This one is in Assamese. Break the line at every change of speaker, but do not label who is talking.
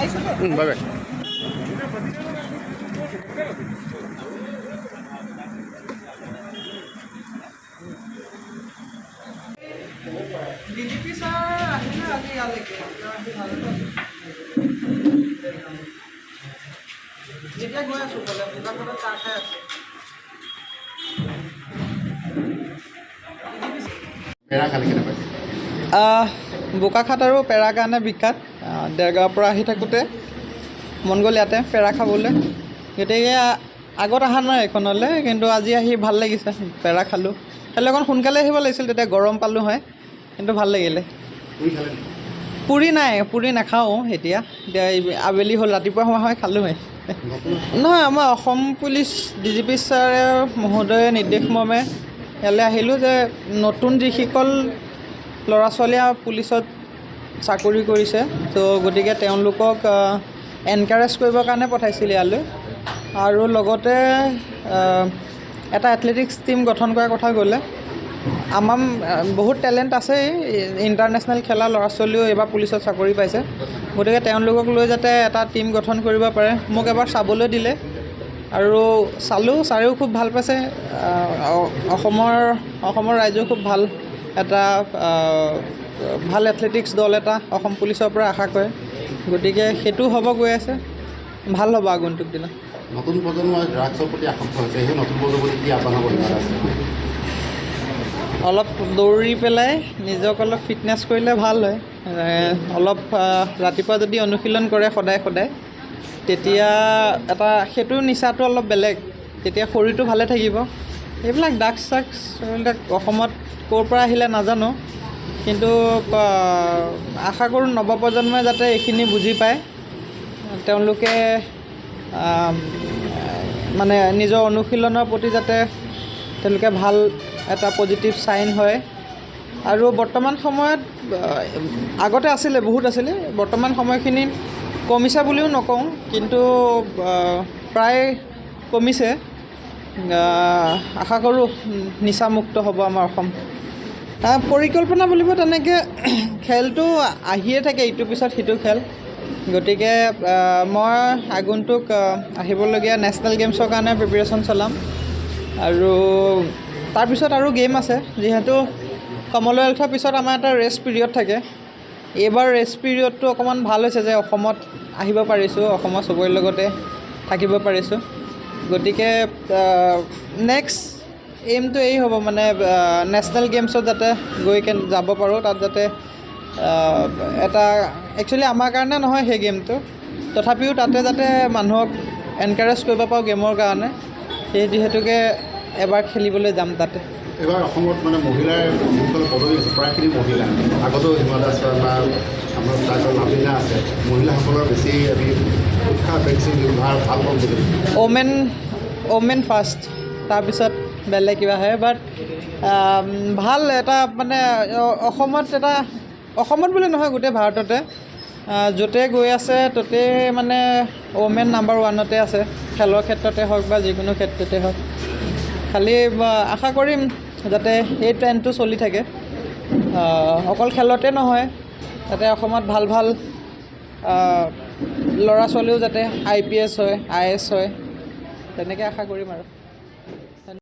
Bye bye.
DGP sir আহিলে আজি ইয়ালৈকে। তেওঁ আহি ভালে পালে। এতিয়া গৈ আছোঁ ক'লে বোকাখাতত চাহ খাই আছে।
পেৰা খালি কেনে পাইছে?
বোকাখাত আৰু পেৰাৰ কাৰণে বিখ্যাত। দেৰগাঁৱৰ পৰা আহি থাকোঁতে মন গ'ল ইয়াতে পেৰা খাবলৈ। গতিকে আগত অহা নাই এইখনলৈ, কিন্তু আজি আহি ভাল লাগিছে, পেৰা খালোঁ। খালি অকণ সোনকালে আহিব লাগিছিল, তেতিয়া গৰম পালোঁ হয়, কিন্তু ভাল লাগিলে।
পুৰি খালে নেকি?
পুৰি নাই, পুৰি নাখাওঁ এতিয়া। এতিয়া আবেলি হ'ল, ৰাতিপুৱা হোৱা হয় খালোঁ হয়।
নতুন
নহয়, আমাৰ অসম পুলিচ ডিজিপি ছাৰে মহোদয়ে নিৰ্দেশ মৰ্মে ইয়ালৈ আহিলোঁ যে নতুন যিসকল ল'ৰা ছোৱালীয়ে পুলিচত চাকৰি কৰিছে, ত' গতিকে তেওঁলোকক এনকাৰেজ কৰিবৰ কাৰণে পঠাইছিল ইয়ালৈ। আৰু লগতে এটা এথলেটিক্স টীম গঠন কৰাৰ কথা ক'লে। আমাৰ বহুত টেলেণ্ট আছেই, ইণ্টাৰনেশ্যনেল খেলা ল'ৰা ছোৱালীও এইবাৰ পুলিচত চাকৰি পাইছে। গতিকে তেওঁলোকক লৈ যাতে এটা টীম গঠন কৰিব পাৰে, মোক এবাৰ চাবলৈ দিলে আৰু চালোঁ, ছাৰেও খুব ভাল পাইছে। অসমৰ ৰাইজেও খুব ভাল এটা ভাল এথলেটিক্স দল এটা অসম পুলিচৰ পৰা আশা কৰে। গতিকে সেইটো হ'ব গৈ আছে, ভাল হ'ব আগন্তুক দিনত।
নতুন প্ৰজন্মই ড্ৰাগছৰ প্ৰতি আসক্ত হৈছে, সেই নতুন প্ৰজন্মৰ প্ৰতি কি আহ্বান হ'ব আছে?
অলপ দৌৰি পেলাই নিজক অলপ ফিটনেছ কৰিলে ভাল হয়। অলপ ৰাতিপুৱা যদি অনুশীলন কৰে সদায় সদায়, তেতিয়া এটা সেইটো নিচাটো অলপ বেলেগ, তেতিয়া শৰীৰটো ভালে থাকিব। এইবিলাক ড্ৰাগছ চাগছ এইবিলাক অসমত ক'ৰ পৰা আহিলে নাজানো, কিন্তু আশা কৰোঁ নৱপ্ৰজন্মই যাতে এইখিনি বুজি পায়, তেওঁলোকে মানে নিজৰ অনুশীলনৰ প্ৰতি যাতে তেওঁলোকে ভাল এটা পজিটিভ চাইন হয়। আৰু বৰ্তমান সময়ত আগতে আছিলে, বহুত আছিলে, বৰ্তমান সময়খিনিত কমিছে বুলিও নকওঁ, কিন্তু প্ৰায় কমিছে। আশা কৰোঁ নিচামুক্ত হ'ব আমাৰ অসম। পৰিকল্পনা বুলিব তেনেকৈ খেলটো আহিয়ে থাকে, ইটোৰ পিছত সিটো খেল। গতিকে মই আগন্তুক আহিবলগীয়া নেশ্যনেল গেমছৰ কাৰণে প্ৰিপেৰেশ্যন চলাম। আৰু তাৰপিছত আৰু গেম আছে, যিহেতু কমনৱেলথৰ পিছত আমাৰ এটা ৰেষ্ট পিৰিয়ড থাকে। এইবাৰ ৰেষ্ট পিৰিয়ডটো অকণমান ভাল হৈছে যে অসমত আহিব পাৰিছোঁ, অসমৰ চবৰে লগতে থাকিব পাৰিছোঁ। গতিকে নেক্সট এইমটো এই হ'ব, মানে নেশ্যনেল গেমছত যাতে গৈ কেনে যাব পাৰোঁ, তাত যাতে এটা একচুৱেলি আমাৰ কাৰণে নহয় সেই গেমটো, তথাপিও তাতে যাতে মানুহক এনকাৰেজ কৰিব পাৰোঁ গেমৰ কাৰণে, সেই যিহেতুকে এবাৰ খেলিবলৈ যাম তাতে।
এইবাৰ অসমত মানে মহিলাৰ যিসকল পদবী আছে, প্ৰায়খিনি মহিলা, আগতেও হিমা দাস বা আমাৰ তাৰপিছত লাভলীনা আছে, মহিলাসকলৰ বেছি আমি উৎসাহ বেছি ভাল ভাল পাম বুলি।
ওমেন ফাৰ্ষ্ট, তাৰপিছত বেলেগ কিবা হয়। বাট ভাল এটা মানে অসমত এটা, অসমত বুলি নহয় গোটেই ভাৰততে য'তে গৈ আছে ত'তেই মানে ওমেন নাম্বাৰ ওৱানতে আছে, খেলৰ ক্ষেত্ৰতে হওক বা যিকোনো ক্ষেত্ৰতে হওক। খালি আশা কৰিম যাতে এই ট্ৰেণ্ডটো চলি থাকে, অকল খেলতে নহয়, যাতে অসমত ভাল ভাল ল'ৰা ছোৱালীও যাতে আইপিএছ হয়, আইএএছ হয়, তেনেকৈ আশা কৰিম আৰু।